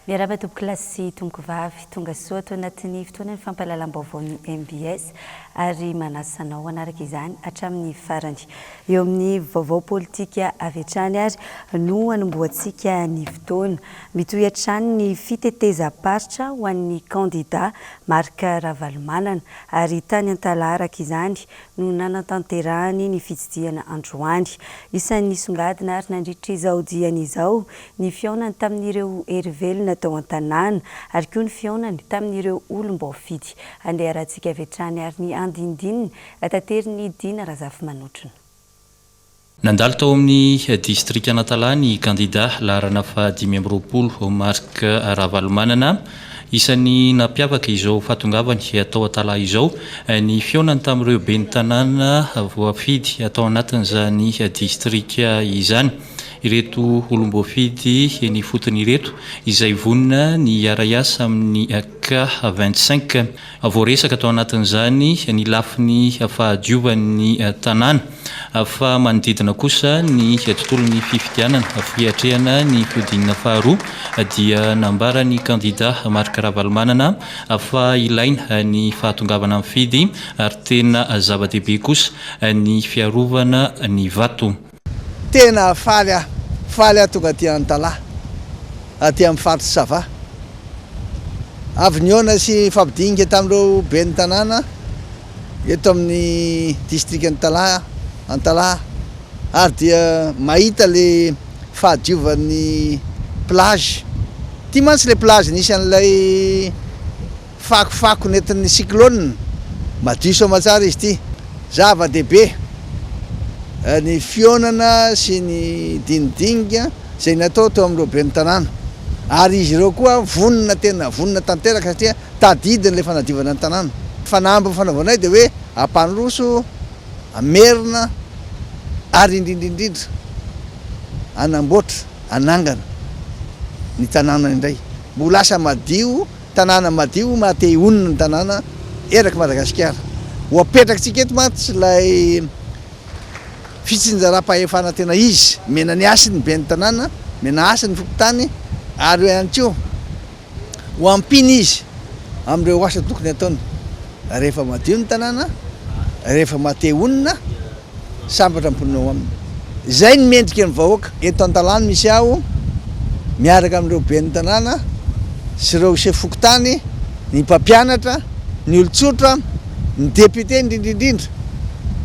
Miarahaba tompokolahy sy tompokovavy, tonga soa ato anatin'ny fotoanan'ny fampahalalam-baovaon'ny mbs ary manasa anao hanaraka izany hatramin'ny farany. Eo amin'ny vaovao politika avy hatrany ary no hanombohantsika ny fotoana. Mitohy hatrany ny fitetezam-paritra ho an'ny kandida Marc Ravalomanana ary tany Antalaha araka izany no nanatanterahany ny fitsidihana androany. Isan'ny nisongadina ary nandritra izao diany izao ny fihaonany tamin'ireo hery velona tao an-tanàna ary koa ny fihaonany tamin'ireo olom-boafidy. Andeha harahantsika avy hatrany ary ny andinindininy taterin'i Dina Razafimanotrona. Nandalo tao amin'ny distrikan'Antalaha ny kandida laharana faha 25 Marc Ravalomanana. Isan'ny nampiavaka izao fahatongavany tao Antalaha izao ny fihaonany tamin'ireo ben'ny tanàna voafidy tao anatin'izany distrika izany. Ireto olom-boafidy eny ifotony ireto izay vonona ny hiara-hiasa amin'ny K 25. Voaresaka tao anatin'izany ny lafiny fahadiovan'ny tanàna fa manodidina kosa ny tontolon'ny fifidianana fiatrehana ny fihodinana faharoa dia nambaran'ny kandida Marc Ravalomanana fa ilaina ny fahatongavana mifidy ary tena zava-dehibe kosa ny fiarovana ny vato. Tena faly aho, faly aho tonga aty Antalaha, aty amin'ny faritr'i Sava. Avy nihaona sy nifampidinika tamin'ireo ben'ny tanàna eto amin'ny distrikan'i Talaha, Antalaha, ary dia mahita le fahadiovan'ny plage. Ity mantsy le plage nisy an'ilay Fakofako nentin'ny cyclone, madio soamatsara izy ity. Zava-dehibe ny fihaonana sy ny dinidinika izay natao teo amin'ireo ben'ny tanàna. Ary izy ireo koa vonona tena vonona tanteraka satria tadidiny ilay fanadiovana ny tanàna. Fanamby ny fanaovanay dia hoe hampandroso, hamerina ary indrindra indrindra hanamboatra, hanangana ny tanàna indray. Mba ho lasa madio Tanàna madio maha te honina ny tanàna eraky Madagasikara. Ho apetrakitsika eto mantsy ilay fitsinjaram-pahefana tena izy, omena ny hasiny ny ben'ny tanàna, omena hasiny ny fokontany ary eo ihany koa ho ampiana izy amin'ireo asa tokony hataony. Rehefa madio ny tanàna, rehefa maha te honina, Sambatra ny mponina ao aminy. Izay no mendrika ny vahoaka. Eto Antalàna misy aho miaraka amin'ireo ben'ny tanàna sy ireo sefo fokontany, ny mpampianatra, ny olon-tsotra, ny député indrindra indrindra.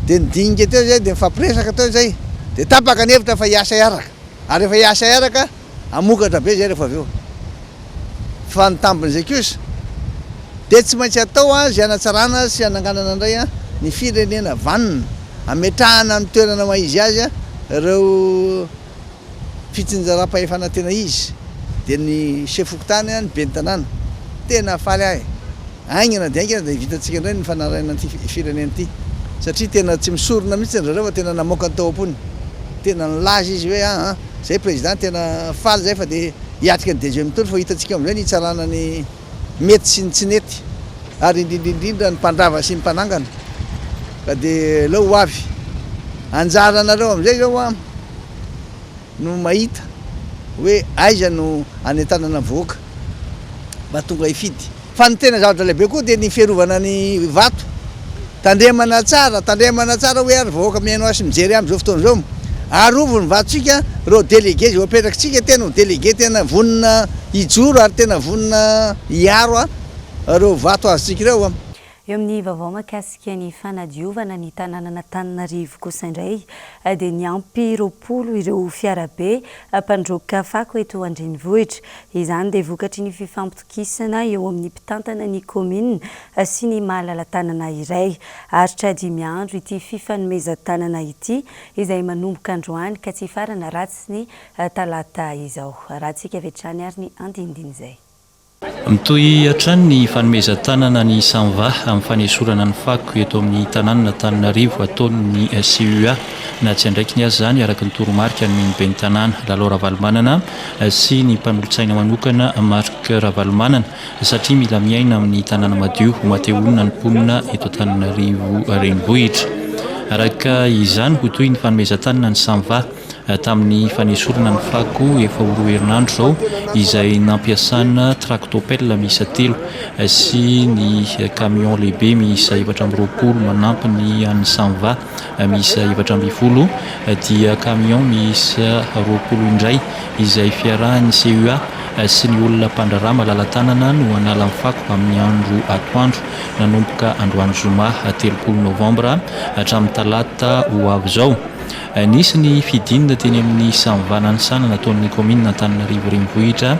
Dia nidinika teo izay dia nifampiresaka teo izay dia tapaka ny hevitra fa hiasa hiaraka. Ary rehefa hiasa hiaraka Hamokatra be izay rehefa avy eo. Fa ny tambin'izay kosa dia tsy maintsy atao izay hanatsarana sy hananganana indray ny firenena vanona, hametrahana amin'ny toerana maha izy azy ireo fitsinjaram-pahefana tena izy, dia ny chef fokontany, ny ben'ny tanàna. Tena faly aho e! Haingana dia haingana dia vitantsika indray ny fanaraina an'ity firenena ity satria tena tsy misorona mihitsy ry zareo fa tena namoaka ny tao am-pony. Tena nilaza izy hoe aa zay président tena faly zay fa dia hiatrika ny DG mitory fa ho hitantsika amin'izay ny hitsarana ny mety sy ny tsy nety ary indrindra indrindra ny mpandrava sy ny mpanangana ka dia aleo ho avy. Anjaranareo amin'izay izao an no mahita hoe aiza no hanentanana ny vahoaka mba tonga hifidy. Fa ny tena zavatra lehibe koa dia ny fiarovana ny vato. Tandremana tsara, tandremana tsara hoe ary vahoaka mihaino ahy sy mijery ahy amin'izao fotoana izao. Arovy ny vatontsika, ireo délégués izay ho apetrakitsika tena ho délégués tena vonona hijoro ary tena vonona hiaro ireo vato azontsika ireo. Eo amin'ny vaovao mahakasika ny fanadiovana ny tanànan'Antananarivo kosa indray dia niampy 20 ireo fiarabe mpandroaka fako eto an-drenivohitra. Izany dia vokatry ny fifampitokisana eo amin'ny mpitantana ny kaominina sy ny malala-tanana iray. Haharitra dimy andro ity fifanomezan-tanana ity izay manomboka androany ka tsy hifarana raha tsy ny talata izao. Arahantsika avy hatrany ary ny andinindin'izay. Mitohy hatrany ny fanomezan-tanana ny Samva amin'ny fanesorana ny fako eto amin'ny tanànan'Antananarivo ataon'ny CUA. Na tsy andraikiny aza izany, araka ny toromarika nomen'ny ben'ny tanàna Lalao Ravalomanana sy ny mpanolotsaina manokana Marc Ravalomanana satria mila miaina amin'ny tanàna madio ho matehonina ny mponina eto Antananarivo renivohitra. Araka izany, ho toy ny fanomezan-tanana ny Samva. tamin'ny fanesorana ny fako efa ho roa herinandro izao izay nampiasana tractopelle miisa telo sy ny camion lehibe miisa 24 manampy ny an'ny Samva miisa 14 dia camion miisa 20 indray izay fiarahan'ny CUA sy ny olona mpandraharaha malala-tanana no hanala ny fako amin'ny andro atoandro nanomboka androany zoma 30 novambra hatramin'ny talata ho avy izao. Nisy ny fidinana teny amin'ny Samva Nanisana nataon'ny kaominina Antananarivo Renivohitra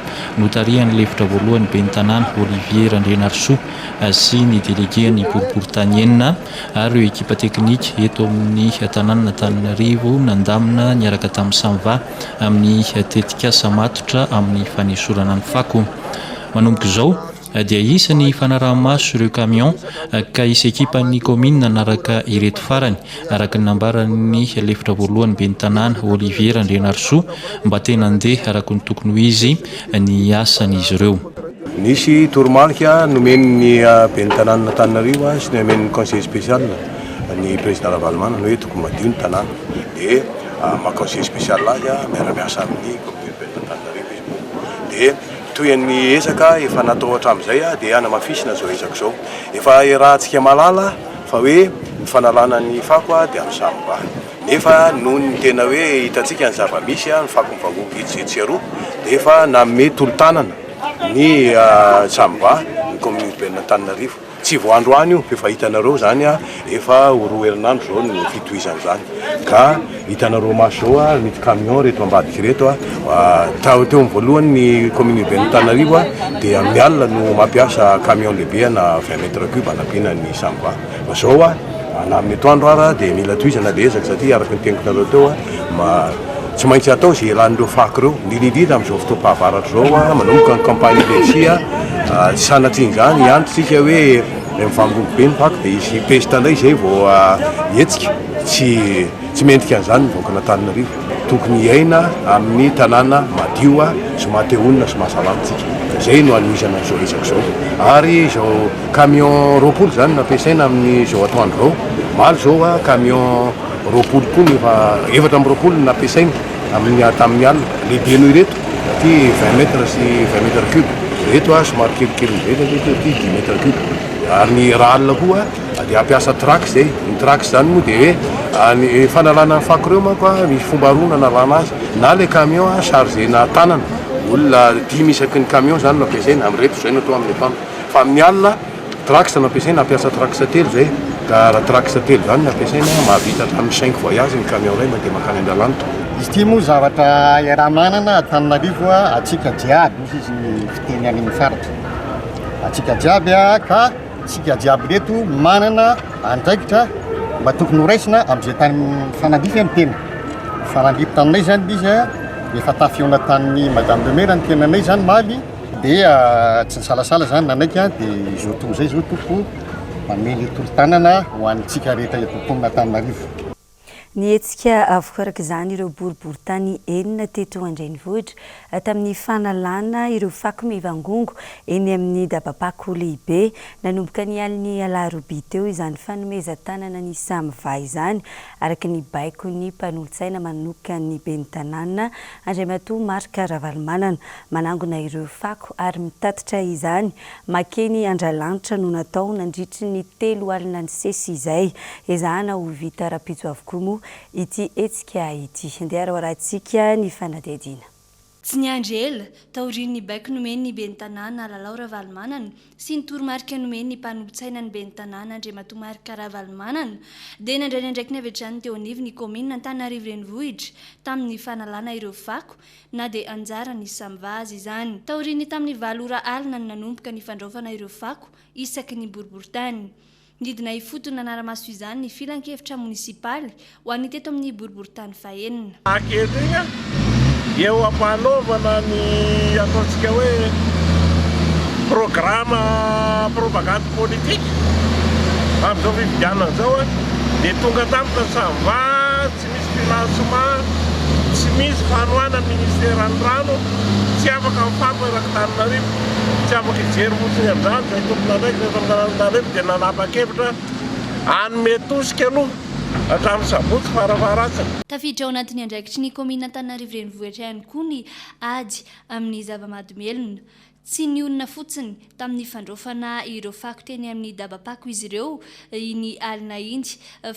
notarihan'ny lefitra voalohany ben'ny tanàna Olivier Randrianarisoa sy ny delegen'ny boriborintany enina ary ireo ekipa teknika eto amin'ny tanànan'Antananarivo nandamina niaraka tamin'ny Samva amin'ny tetikasa matotra amin'ny fanesorana ny fako. Manomboka izao dia hisy ny fanaraha-maso ireo camion ka hisy ekipan'ny kaominina hanaraka ireto farany, araka ny nambaran'ny lefitra voalohany ben'ny tanàna Olivier Randrianarisoa, mba tena handeha araka ny tokony ho izy ny asan'izy ireo. Nisy toromarika nomen'ny ben'ny tanànan'Antananarivo sy nomen'ny conseiller spécial ny président Ravalomanana hoe tokony madio ny tanàna dia maha conseiller spécial azy miara-miasa amin'ny comité urbaine Antananarivo izy moa dia tohin'ny ezaka efa natao hatramin'izay dia hanamafisina izao ezaka izao. Efa iarahantsika mahalala fa hoe ny fanalana ny fako dia amin'ny samy Nefa noho ny tena hoe hitantsika ny zava-misy, ny fako mivangongo etsy sy etsy sy aroa dia efa nanome tolo-tanana ny Samva, ny commune urbaine Antananarivo. Tsy vao androany io fa efa hitanareo izany efa ho roa herinandro izao no fitohizan'izany. Ka hitanareo maso izao ny camion ireto ambadika ireto, tao teo amin'ny voalohany ny commune urbaine Antananarivo dia amin'ny alina no mampiasa camion lehibe ana 20 mètres cube hanampiana ny Samva. Fa izao na amin'ny atoandro ara dia mila tohizana ilay ezaka satria araka ny teniko nareo teo tsy maintsy atao izay hialan'ireo fako ireo, indrindra indrindra amin'izao fotoam-pahavaratra izao manomboka ny campagne letchis tsy sanatria izany hiantso tsika hoe mivangongo be ny fako dia hisy peste indray izay vao hihetsika, tsy tsy mendrika an'izany ny vahoakan'Antananarivo, tokony hiaina amin'ny tanàna madio sy maha te honina sy mahasalama tsika, izay no hanohizana an'izao ezaka izao ary izao Camion 20 izany no ampiasaina amin'izao atoandro izao. Omaly izao camion 20 koa no efa, 24 no nampiasaina amin'ny tamin'ny alina. Lehibe noho ireto, ity 20 mètres sy 20 mètres cube. Ireto somary kelikely noho ireto, ity 10 mètres cube. Ary ny raha alina koa dia hampiasa trax izay. Ny trax izany moa dia hoe ny fanalana ny fako ireo manko misy fomba roa nanalana azy. Na ilay camion charger-na tanana, olona dimy isaky ny camion izany no ampiasaina, amin'ireto izay no atao amin'ny atoandro. Fa amin'ny alina, trax no ampiasaina, hampiasa trax telo izay, ka raha trax telo izany no ampiasaina, mahavita hatramin'ny cinq voyages ny camion iray mandeha mankany Andralanitra. Izy ity moa zavatra iaraha-manana Antananarivo antsika jiaby hoy izy ny fiteny any amin'ny faritra. Antsika jiaby ka tsika jiaby reto manana andraikitra mba tokony ho raisina amin'izay tany mifanandrify ny tena. Mifanandrify taminay izany ilay izy, efa tafihaona tamin'ny madame le maire ny tenanay izany omaly. Dia tsy nisalasala izany nanaiky aho dia izao tonga izay izao tompoko manome ny tolo-tanana ho antsika rehetra eto mponina Antananarivo. Nihetsika avokoa araka izany ireo boriborintany enina teto an-drenivohitra tamin'ny fanalana ireo fako mivangongo eny amin'ny dabam-pako lehibe. Nanomboka ny alin'ny alarobia teo izany fanomezan-tanana ny Samva izany araka ny baikon'ny mpanolotsaina manokan'ny ben'ny tanàna Andriamatoa Marc Ravalomanana. Manangona ireo fako ary mitatitra izany makeny Andralanitra no natao nandritry ny telo alina nisesy izay. Ezahana ho vita rahampitso avokoa moa ity hetsika ity. Ndeha ary ho arahintsika ny fanadihadiana. Tsy niandry ela, taorian'ny baiko nomen'ny ben'ny tanàna Lalao Ravalomanana sy ny toromarika nomen'ny mpanolotsaina ny ben'ny tanàna Andriamatoa Marc Ravalomanana dia nandray ny andraikiny avy hatrany teo anivon'ny kaominina Antananarivo Renivohitra tamin'ny fanalana ireo fako na dia anjaran'ny samy vazy izany. Taorian'ny tamin'ny valo ora alina no nanomboka ny fandraofana ireo fako isaky ny boriborintany. Nidina ifotony nanara-maso izany ny filankevitra monisipaly ho an'ny teto amin'ny boriborintany fahenina. Ankehitriny, eo am-panaovana ny ataontsika hoe programa propagande politique amin'izao fifidianana izao dia tonga tampoka ny Samva, tsy misy financement, tsy misy fanohanan'ny ministeran'ny rano, tsy afaka mifapo erak'Antananarivo, tsy afaka hijery fotsiny amin'izany izay tompon'andraikitra eto amin'ny tanàn'Antananarivo dia nanapa-kevitra hanome tosika aloha. hatramin'ny sabotsy farafaharatsiny. Tafiditra ao anatin'ny andraikitry ny kaominina Antananarivo Renivohitra ihany koa ny ady amin'ny zava-mahadomelina. Tsy nionona fotsiny tamin'ny fandraofana ireo fako teny amin'ny dabam-pako izy ireo iny alina iny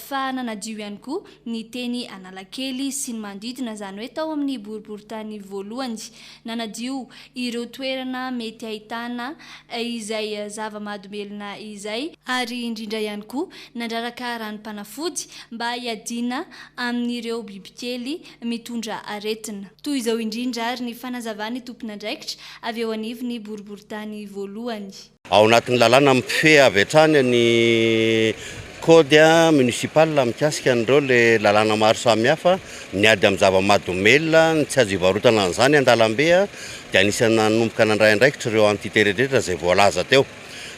fa nanadio ihany koa ny teny Analakely sy ny manodidina, izany hoe tao amin'ny boriborintany voalohany. Nanadio ireo toerana mety ahitana izay zava-mahadomelina izay, ary indrindra ihany koa nandraraka ranom-panafody mba hiadiana amin'ireo bibikely mitondra aretina. Toy izao indrindra ary ny fanazavan'ny tompon'andraikitra avy eo anivon'ny boriborintany voalohany. Ao anatin'ny lalàna mifehy avy hatrany ny code municipal mikasika an'ireo le lalàna maro samihafa, ny ady amin'ny zava-mahadomelina, ny tsy azo ivarotana an'izany an-dalambe dia anisan'ny nanomboka nandray andraikitra ireo entité rehetra izay voalaza teo.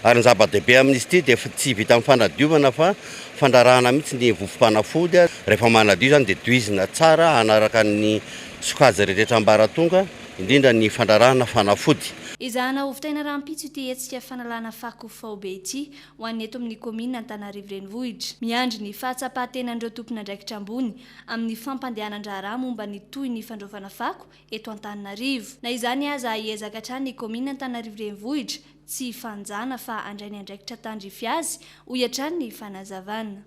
Ary ny zava-dehibe amin'izy ity dia tsy vitan'ny fanadiovana fa fandrarahana mihitsy ny vovom-panafody. Rehefa manadio izany dia doizina tsara hanaraka ny sokajy rehetra ambaratonga, indrindra ny fandrarahana fanafody. Ezahana hovitaina rahampitso ity hetsika fanalana fako faobe ity ho an'ny eto amin'ny kaominina Antananarivo Renivohitra. Miandry ny fahatsapan-tenan'ireo tompon'andraikitra ambony amin'ny fampandehanan-draharaha momba ny tohin'ny fandraofana fako eto Antananarivo. Na izany aza hiezaka hatrany ny kaominina Antananarivo Renivohitra tsy hifanjana fa handray ny andraikitra tandrify azy, hoy hatrany ny fanazavana.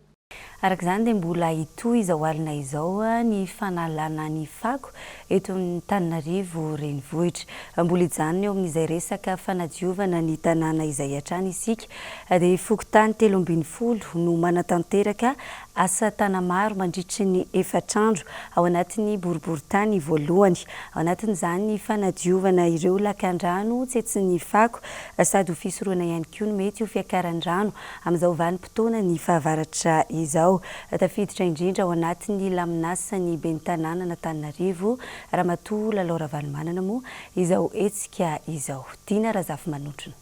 Araka izany dia mbola hitohy izao alina izao ny fanalana ny fako eto Antananarivo renivohitra. Mbola hijanona eo amin'izay resaka fanadiovana ny tanàna izay hatrany isika dia fokontany 13 no manatanteraka asa tanamaro mandritry ny efatr'andro ao anatin'ny boriborintany voalohany. Ao anatin'izany ny fanadiovana ireo lakandrano tsetsin'ny fako sady ho fisorohana ihany koa ny mety ho fiakaran'ny rano amin'izao vanim-potoanan'ny fahavaratra izao. Tafiditra indrindra ao anatin'ny laminasan'ny ben'ny tanànan'Antananarivo, Ramatoa Lalao Ravalomanana moa izao hetsika izao. Dina Razafimanontrona.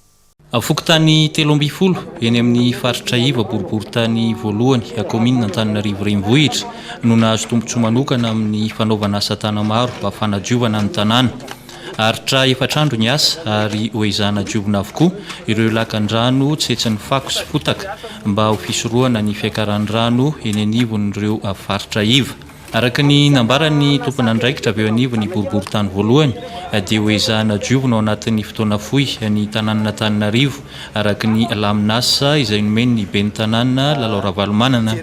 Fokontany 13 eny amin'ny faritra iva boriborintany voalohany, kaominina Antananarivo Renivohitra, no nahazo tombontsoa manokana amin'ny fanaovana asa tana-maro mba fanadiovana ny tanàna. Haharitra efatra andro ny asa ary hoezahana diovina avokoa ireo lakan-drano tsetsin'ny fako sy fotaka mba ho fisorohana ny fiakaran'ny rano eny anivon'ireo faritra iva. Araka ny nambaran'ny tompon'andraikitra avy eo anivon'ny boriborintany voalohany dia ho ezahana diovina ao anatin'ny fotoana fohy ny tanànan'Antananarivo araka ny lamin'asa izay nomen'ny ben'ny tanàna Lalao Ravalomanana.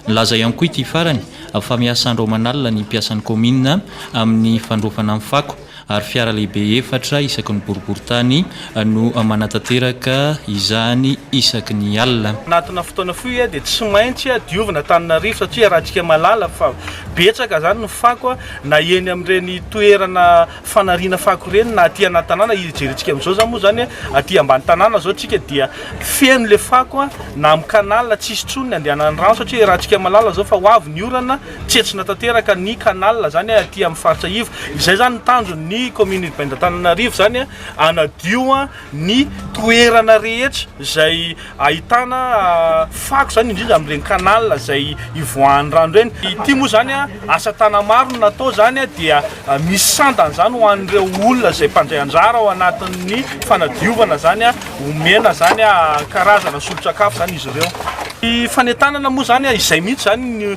Nilaza ihany koa ity farany fa miasa andro aman'alina ny mpiasan'ny kaominina amin'ny fandrofana ny fako ary fiara lehibe efatra isaky ny boriborintany no manatanteraka izany isaky ny alina. Anatina fotoana fohy dia tsy maintsy diovina Antananarivo satria iarahantsika mahalala fa betsaka izany ny fako na eny amin'ireny toerana fanariana fako ireny na aty anaty tanàna, jerentsika amin'izao izany moa izany aty ambany tanàna izao tsika dia feno ilay fako na amin'ny canal tsisy intsony ny andehanan'ny rano satria iarahantsika mahalala izao fa ho avy ny orana Tsetsina tanteraka ny canal zany aty amin'ny faritra iva. Izay zany ny tanjon'ny commune urbaine d'Antananarivo zany hanadio ny toerana rehetra izay ahitana fako zany indrindra amin'ireny canal izay ivoahan'ny rano ireny. Ity moa zany asa tana-maro no natao zany dia misy sandany zany ho an'ireo olona izay mpandray anjara ao anatin'ny fanadiovana zany omena zany karazana solon-tsakafo zany izy ireo. Ny fanentanana moa zany izay mihitsy zany ny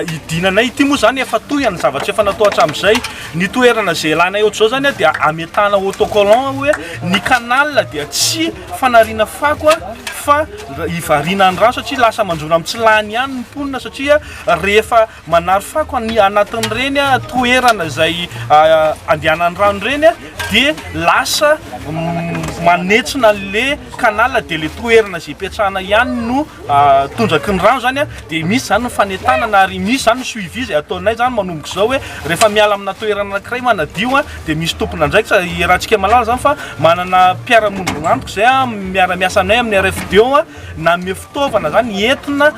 hidinanay ity moa zany efa toy ny zavatra efa natao hatramin'izay. Ny toerana izay ilanay ohatr'izao zany dia ametahana autocollant hoe ny canal dia tsy fanariana fako fa hivarina ny rano satria lasa mandrora amin'ny tsy lany ihany ny mponina satria rehefa manary fako any anatin'ireny toerana izay andehanan'ny rano ireny dia lasa manetsina an'le canal dia le toerana izay ipetrahana ihany no tondraky ny rano zany dia misy zany ny fanentanana ary misy zany ny suivi izay ataonay zany manomboka izao hoe rehefa miala amina toerana anankiray manadio dia misy tompon'andraikitra iarahantsika mahalala zany fa manana mpiara-miombon'antoka izay miara-miasa aminay amin'ny RFDO nanome fitaovana zany entina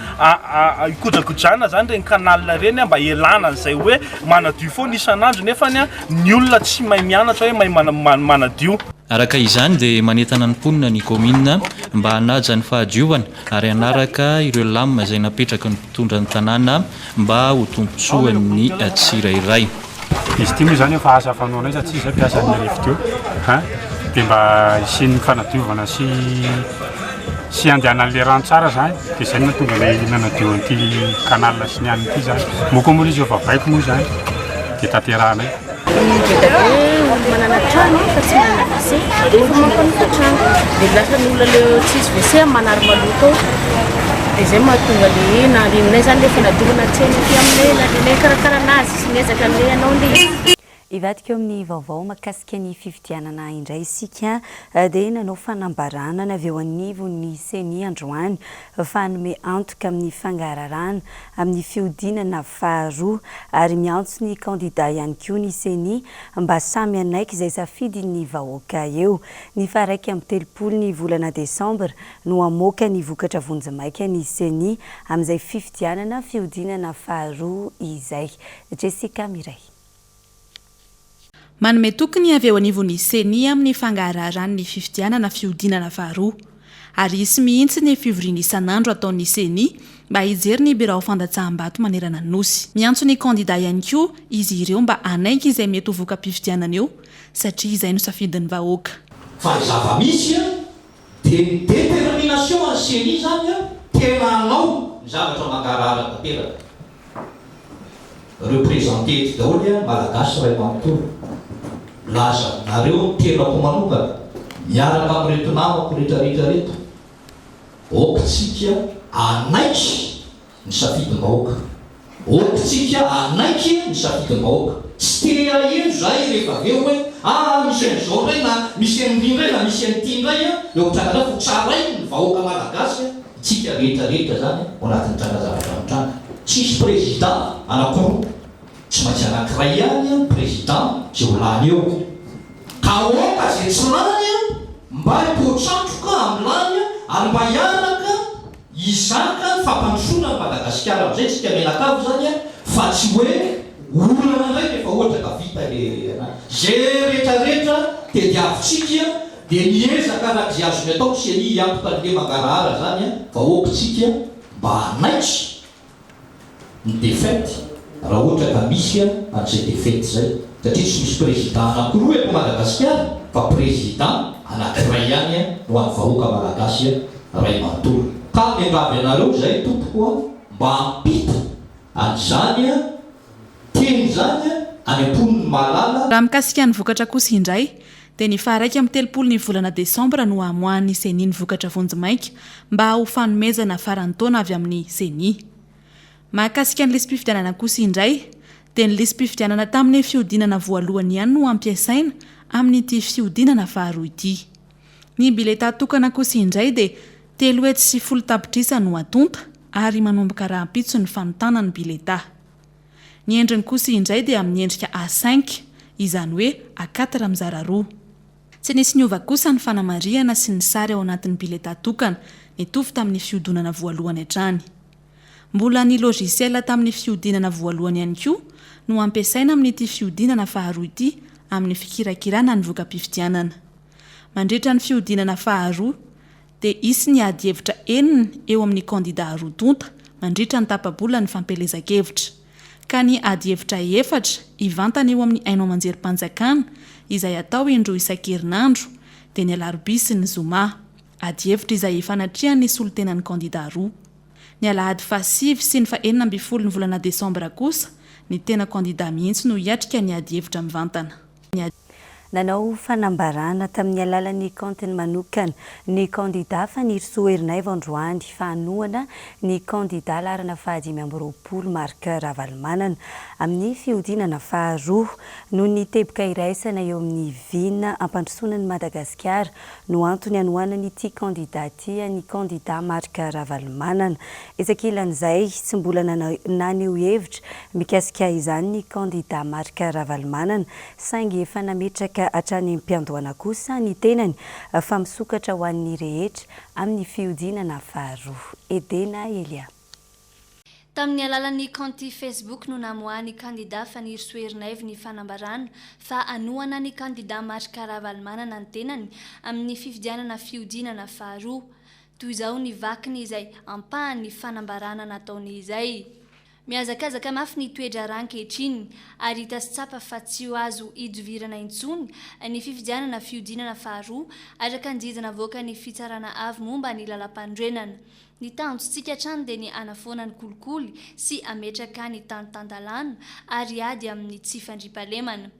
hikojakojana zany ireny canal ireny mba hialana an'izay hoe manadio foana isan'andro nefany ny olona tsy mahay mianatra hoe mahay manadio. Araka izany dia manentana ny mponina ny kaominina mba hanaja ny fahadiovana ary hanaraka ireo lamina izay napetraky ny mpitondra ny tanàna mba ho tombontsoan'ny tsirairay. Izy ity moa izany efa asa fanaonay satria izay mpiasan'ny RFDO dia mba hisian'ny fanadiovana sy. sy andehanan'ilay rano tsara zany dia izay no nahatonga anay nanadio an'ity canal sy ny an'ity zany. Moa koa moa ilay izy efa baiko moa izany dia tanterahanay. Ny be dia be olo manana trano fa tsy manana WC nefa mampanofa trano dia lasa ny olona le tsisy WC manary maloto ao dia izay mahatonga le hoe nahalianay zany le fanadiovana tsena aty aminay nahalianay nikarakara anazy sy niezaka an'le hanao an'le izy. Hivadika eo amin'ny vaovao mahakasika ny fifidianana indray isika dia nanao fanambarana ny avy eo anivon'ny Ceni androany fa hanome antoka amin'ny fangararana amin'ny fihodinana faharoa ary miantso ny kandida ihany koa ny Ceni mba samy hanaiky izay safidin'ny vahoaka eo. Ny faha 31 ny volana desambra no hamoaka ny vokatra vonjimaika ny Ceni amin'izay fifidianana fihodinana faharoa izay. Jessica Miray. Manome toky ny avy eo anivon'ny Ceni amin'ny fangaraharany ny fifidianana fihodinana faharoa. Ary hisy mihitsy ny fivoriana isan'andro ataon'ny Ceni mba hijery ny birao fandatsaham-bato manerana ny Nosy. Miantso ny kandida ihany koa izy ireo mba hanaiky izay mety ho voka-pifidianana eo satria izay no safidin'ny vahoaka. Fa ny zava-misy Dia ny détermination an'ny ceni zany an, tena hanao ny zavatra mangarahara tanteraka. Representer eto daholo an, Malagasy iray manontolo. Milaza aminareo ny tenako manokana, miaraka amin'ireto namako retraretra reto, ok tsika hanaiky ny safidim-bahoaka. Ok tsika hanaiky ny safidim-bahoaka. Tsy te haheno zahay rehefa avy eo hoe aa misy an'izao indray na misy an'iry indray na misy an'ity indray an, eo amin'ny tranga indray fa ho tsarain'ny vahoaka malagasy an, tsika rehetra rehetra zany ao anatin'ny tranga zavatra mitranga. Tsisy président anakiroa, tsy maintsy anakiray ihany an président zay ho lany eo. Ka aoka zay tsy lany an mba hipoa-tsatroka amin'ny lany an ary mba hiaraka Hizaka ny fampandrosoana an'i Madagasikara amin'izay tsika mianakavy izany an, fa tsy hoe olana indray rehefa ohatra ka vita le ana. Ze rehetra rehetra tediavintsika dia miezaka araka ze azony atao ny ceni hiantoka an'le mangarahara zany an, fa ok tsika mba hanaiky ny défaite raha ohatra ka misy an'izay défaite izay satria tsy misy président anakiroa eto Madagasikara fa président anakiray ihany ho an'ny vahoaka Malagasy ray manontolo. Ka miangavy anareo izay tompoko a mba hampita an'izany teny izany any am-pon'ny malala. Raha mikasika ny vokatra kosa indray dia ny faha 31 ny volana desambra no hamoahan'ny Ceni ny vokatra vonjimaika mba ho fanomezana faran'ny taona avy amin'ny Ceni. Mahakasika ny lisi-pifidianana kosa indray dia ny lisi-pifidianana tamin'ny fihodinana voalohany ihany no hampiasaina amin'ity fihodinana faharoa ity. Ny biletà tokana kosa indray dia 310 tapitrisa no atonta ary manomboka rahampitso ny fanontana ny biletà. Ny endriny kosa indray dia amin'ny endrika A cinq, izany hoe A quatre mizara roa. Tsy nisy niova kosa ny fanamarihana sy ny sary ao anatin'ny biletà tokana, nitovy tamin'ny fihodonana voalohany hatrany. Mbola ny logiciel tamin'ny fihodinana voalohany ihany koa no ampiasaina amin'ity fihodinana faharoa ity amin'ny fikirakirana ny voka-pifidianana. Mandritra ny fihodinana faharoa, dia hisy ny ady hevitra enina eo amin'ny kandida roa tonta mandritra ny tapa-bolan'ny fampielezan-kevitra. Ka ny ady hevitra efatra hivantana eo amin'ny haino aman-jerim-panjakana izay atao indroa isan-kerinandro, dia ny alarobia sy ny zoma. Ady hevitra izay hifanatrehan'ny solontenan'ny kandida roa. Ny alahady fahasivy sy ny fahenina ambin'ny folo ny volana desambra kosa, ny tena kandida mihitsy no hiatrika ny ady hevitra mivantana. Nanao fanambarana tamin'ny alalan'ny kaontiny manokana ny kandida Fanirisoa Ernaivo androany fa hanohana ny kandida laharana faha-25 Marc Ravalomanana amin'ny fihodinana faharoa. Noho ny teboka iraisana eo amin'ny vina hampandrosoana an'i Madagasikara no antony hanohanan'ity kandida ity an'ny kandida Marc Ravalomanana. Etsy ankilan'izay, tsy mbola naneho hevitra mikasika izany ny kandida Marc Ravalomanana, saingy efa nametraka hatrany am-piandohana kosa ny tenany fa misokatra ho an'ny rehetra amin'ny fihodinana faharoa. Edena Elia. Tamin'ny alalan'ny kaonty Facebook no namoahan'ny kandida Fanirisoa Ernaivo ny fanambarana fa hanohana ny kandida Marc Ravalomanana ny tenany amin'ny fifidianana fihodinana faharoa. Toy izao ny vakiny izay ampahan'ny fanambarana nataony izay. Mihazakazaka mafy ny toe-draharaha ankehitriny ary hita sy tsapa fa tsy ho azo idovirana intsony ny fifidianana fihodinana faharoa araka ny didy navoakan'ny Fitsarana Avo momba ny Lalàmpanorenana. Ny tanjontsika hatrany dia ny hanafoana ny kolikoly sy hametraka ny tany tan-dalàna ary hiady amin'ny tsy fandriampahalemana.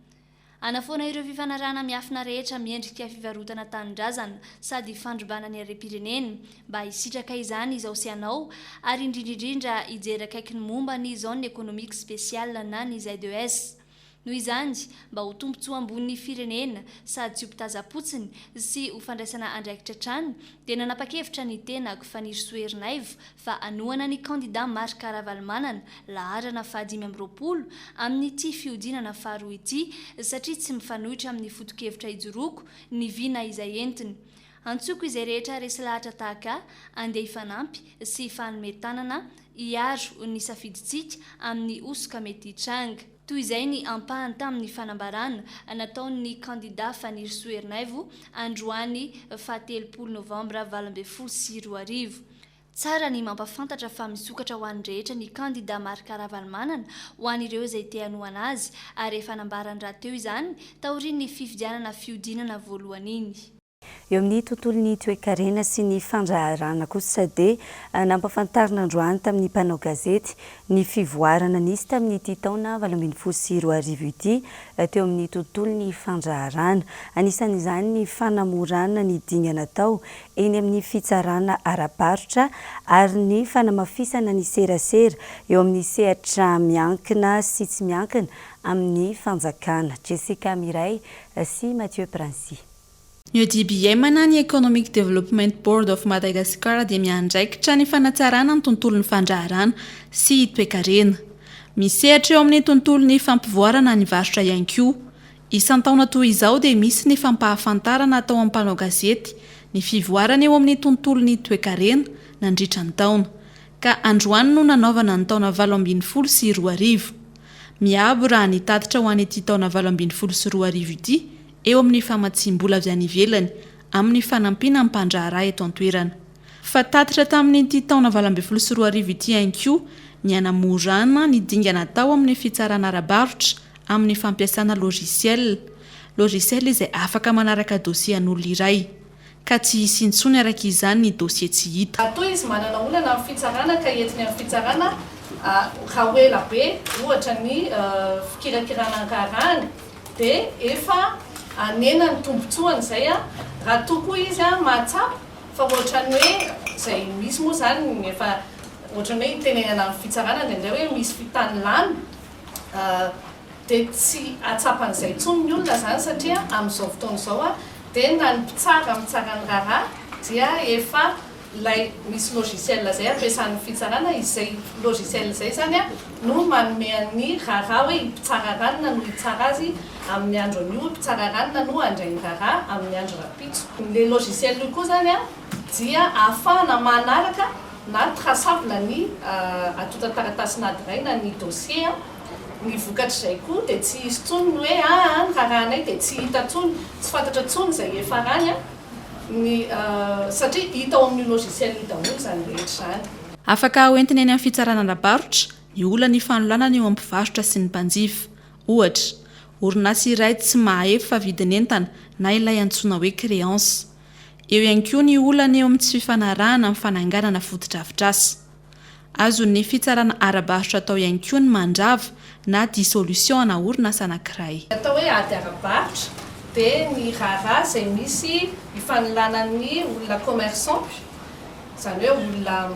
Hanafoana ireo fifanarahana miafina rehetra miendrika fivarotana tanindrazana sady fandrobana ny harem-pirenena mba hisitraka izany izao sy anao ary indrindra indrindra hijery akaiky ny momba ny Zone Economique Spéciale na ny ZES. Noho izany, mba ho tombontsoa ambonin'ny firenena sady tsy ho mpitazam-potsiny sy ho fandraisana andraikitra hatrany dia nanapa-kevitra ny tenako Fanirisoa Ernaivo fa hanohana ny kandida Marc Ravalomanana, laharana faha 25, amin'ity fihodinana faharoa ity satria tsy mifanohitra amin'ny foto-kevitra ijoroako ny vina izay entiny. Antsoiko izay rehetra resy lahatra tahaka ahy andeha hifanampy sy hifanome tanana hiaro ny safidintsika amin'ny hosoka mety hitranga. Toy izay ny ampahany tamin'ny fanambarana nataon'ny kandida Fanirisoa Ernaivo androany faha 30 novambra 2018. Tsara ny mampafantatra fa misokatra ho an'ny rehetra ny kandida Marc Ravalomanana ho an'ireo izay te hanohana azy ary efa nambarany rahateo izany taorian'ny fifidianana fihodinana voalohany iny. Eo amin'ny tontolon'ny toekarena sy ny fandraharahana kosa dia nampafantarina androany tamin'ny mpanao gazety ny fivoarana nisy tamin'ity taona 2018 ity teo amin'ny tontolon'ny fandraharahana. Anisan'izany ny fanamorana ny dingana atao eny amin'ny fitsarana ara-barotra ary ny fanamafisana ny serasera eo amin'ny sehatra miankina sy tsy miankina amin'ny fanjakana. Jessica Miray sy Mathieu Princy. Ny EDBM na ny Economic Development Board of Madagascar dia miandraikitra ny fanatsarana ny tontolon'ny fandraharana sy toekarena. Misehatra eo amin'ny tontolon'ny fampivoarana ny varotra ihany koa. Isan-taona toy izao dia misy ny fampahafantarana atao amin'ny mpanao gazety ny fivoarana eo amin'ny tontolon'ny toekarena nandritra ny taona. Ka androany no nanaovana ny taona 2018. Miabo raha ny tatitra ho an'ity taona 2018 ity eo amin'ny famatsiam-bola avy any ivelany amin'ny fanampiana ny mpandraharaha eto an-toerana. Fa tatitra tamin'ity taona 2018 ity ihany koa ny hanamorana ny dingana atao amin'ny fitsarana ara-barotra amin'ny fampiasana logiciel, logiciel izay afaka manaraka dossier an'olona iray, ka tsy hisy intsony araka izany ny dossier tsy hita. Raha toa izy manana olana amin'ny fitsarana ka entiny amin'ny fitsarana raha ho ela be ohatra ny fikirakirana ny raharahany dia efa hanena ny tombotsoany izay raha toa koa izy mahatsapa fa ohatran'ny hoe izay misy moa izany ny efa ohatran'ny hoe itenenana amin'ny fitsarana indraindray hoe misy fitanilana dia tsy hahatsapa an'izay intsony ny olona izany satria amin'izao fotoana izao dia na ny mpitsara mitsara ny raharaha dia efa ilay misy logiciel izay ampiasan'ny fitsarana, izay logiciel izay izany no manome an'ny raharaha hoe i mpitsara ranona no hitsara azy amin'ny andro anio, i mpitsara ranona no handray ny raharaha amin'ny andro rahampitso. Ilay logiciel io koa izany dia ahafahana manaraka na traçable ny antontan-taratasin'ady iray na ny dossier, ny vokatr'izay koa dia tsy hisy intsony ny hoe aa ny raharahanay dia tsy hita intsony, tsy fantatra intsony izay hiafarany ny satria hita ao amin'io logiciel io daholo izany rehetra izany. Afaka hoentina eny amin'ny fitsarana ara-barotra ny olan'ny fanolanana eo amin'ny mpivarotra sy ny mpanjifa. Ohatra, orinasa iray tsy mahaefa vidin'entana na ilay antsoina hoe créance. Eo ihany koa ny olana eo amin'ny tsy fifanarahana amin'ny fananganana fotodrafitrasa. Azon'ny fitsarana ara-barotra atao ihany koa ny mandrava na dissolution ana orinasa anankiray. Ny atao hoe ady ara-barotra dia ny raharaha izay misy ifanolanan'ny olona commerçant, izany hoe olona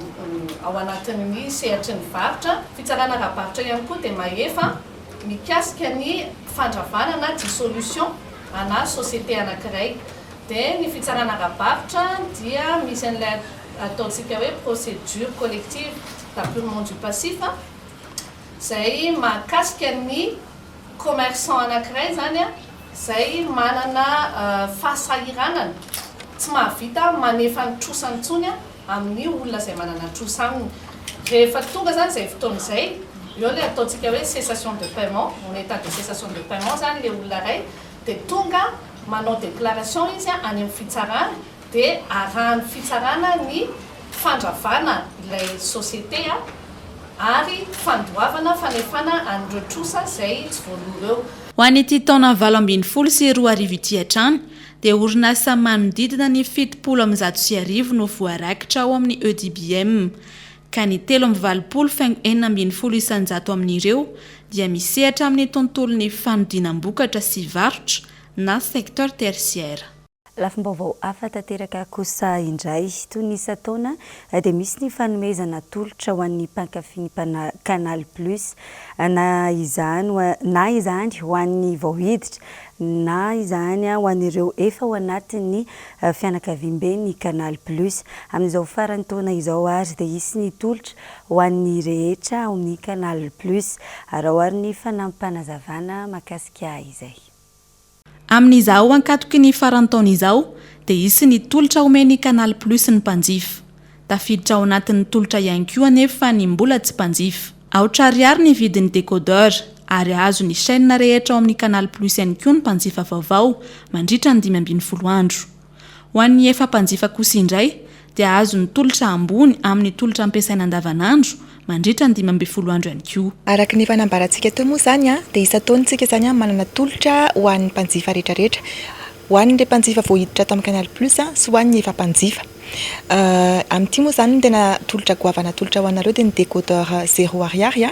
ao anatin'ny sehatry ny varotra. Fitsarana ara-barotra ihany koa dia mahefa mikasika ny fandravana na dissolution ana société anankiray. Dia ny fitsarana ara-barotra dia misy an'ilay ataontsika hoe procédure collective d'apurement du passif izay mahakasika ny commerçant anankiray izany izay manana fahasahiranana, tsy mahavita manefa ny trosany intsony amin'ny olona izay manana trosa aminy. Rehefa tonga izany izay fotoana izay, eo ilay ataontsika hoe cessation de paiement, en état de cessation de paiement izany ilay olona iray dia tonga manao déclaration izy any amin'ny fitsarana dia arahan'ny fitsarana ny fandravana ilay société. ary fandoavana fanefana an'ireo trosa izay tsy voaloa ireo. Ho an'ity taona 2018 ity hatrany dia orinasa manodidina ny 1170 no voarakitra ao amin'ny EDBM, ka ny 83 faingo 16% amin'ireo dia misehatra amin'ny tontolon'ny fanodinam-bokatra sy varotra na secteur tertiaire. Lafim-baovao hafa tanteraka kosa indray. Toy ny isan-taona dia misy ny fanomezana tolotra ho an'ny mpankafy ny Canal Plus na izany na izany ho an'ny vao hiditra na izany ho an'ireo efa ao anatin'ny fianakaviamben'ny Canal Plus. Amin'izao faran'ny taona izao ary dia hisy ny tolotra ho an'ny rehetra ao amin'ny Canal Plus. Araho ary ny fanampim-panazavana mahakasika izay. Amin'izao ankatoky ny faran'ny taona izao dia hisy ny tolotra omen'ny Canal Plus ny mpanjifa. Tafiditra ao anatin'ny tolotra ihany koa anefa ny mbola tsy mpanjifa. Aotra ariary ny vidin'ny décodeur ary hahazo ny chaîne rehetra ao amin'ny Canal Plus ihany koa ny mpanjifa vaovao mandritra ny 15 andro. Ho an'ny efa mpanjifa kosa indray dia hahazo ny tolotra ambony amin'ny tolotra ampiasaina andavanandro mandritra ny 15 andro ihany koa. Araka ny efa nambarantsika teo moa izany dia isan-taona isika izany manana tolotra ho an'ny mpanjifa rehetrarehetra. Ho an'ireo mpanjifa vao hiditra ato amin'ny Canal Plus sy ho an'ny efa mpanjifa. Amin'ity moa izany ny tena tolotra goavana atolotra ho anareo dia ny décodeur zéro ariary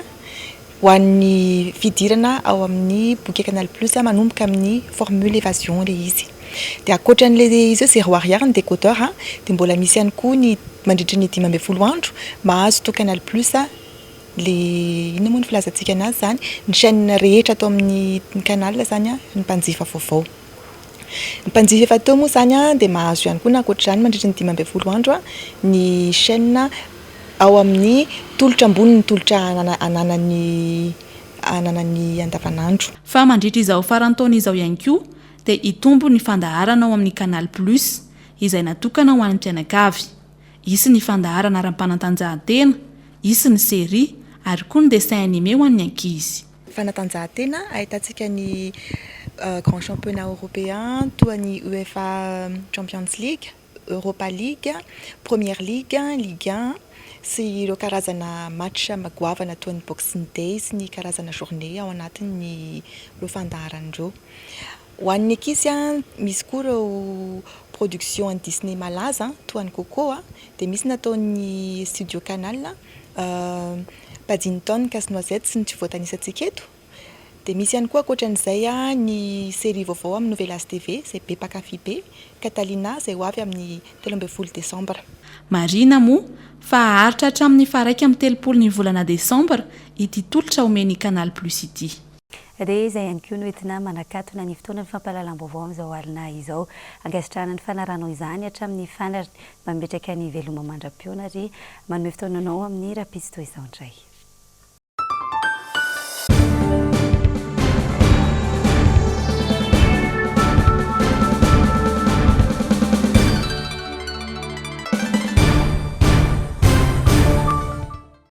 ho an'ny fidirana ao amin'ny bouquet Canal Plus manomboka amin'ny formule évasion ilay izy. Dia ankoatran'ilay izy hoe zéro ariary ny décodeur dia mbola misy ihany koa ny mandritry ny 15 andro mahazo to Canal Plus ilay inona moa ny filazantsika anazy izany ny chaîne rehetra ato amin'ny canal izany ny mpanjifa vaovao. Ny mpanjifa efa teo moa izany dia mahazo ihany koa na ankoatr'izany mandritry ny 15 andro ny chaîne ao amin'ny tolotra ambony ny tolotra ananany ananany andavanandro. Fa mandritra izao faran'ny taona izao ihany koa dia hitombo ny fandaharana ao amin'ny Canal Plus izay natokana ho an'ny mpianakavy. Hisy ny fandaharana ara-panatanjahantena, hisy ny série ary koa ny dessin animé ho an'ny ankizy. Fanatanjahantena, ahitantsika ny grand championnat européen toa ny UEFA Champions League, Europa League, Premier League, Ligue 1 sy ireo karazana match goavana toa ny Boxing Day sy ny karazana journée ao anatin'ireo fandaharana ireo. Ho an'ny ankizy, misy koa ireo production an'ny Disney malaza toa an'i Coco, dia misy nataon'ny studio Canal, Paddington, Casse-Noisette sy ny tsy voatanisantsika eto. Dia misy ihany koa ankoatran'izay ny série vaovao amin'ny Novelas TV izay be mpankafy be, Catalina, izay ho avy amin'ny 13 desambra. Marihina moa fa haharitra hatramin'ny faha 31 ny volana desambra ity tolotra omen'ny Canal Plus ity. Dia izay ihany koa no entina manakatona ny fotoanan'ny fampahalalam-baovao amin'izao alina izao. Ankasitrahana ny fanarahanao izany hatramin'ny farany. Mametraka ny veloma mandra-pihaona ary manome fotoana anao amin'ny rahampitso toy izao indray.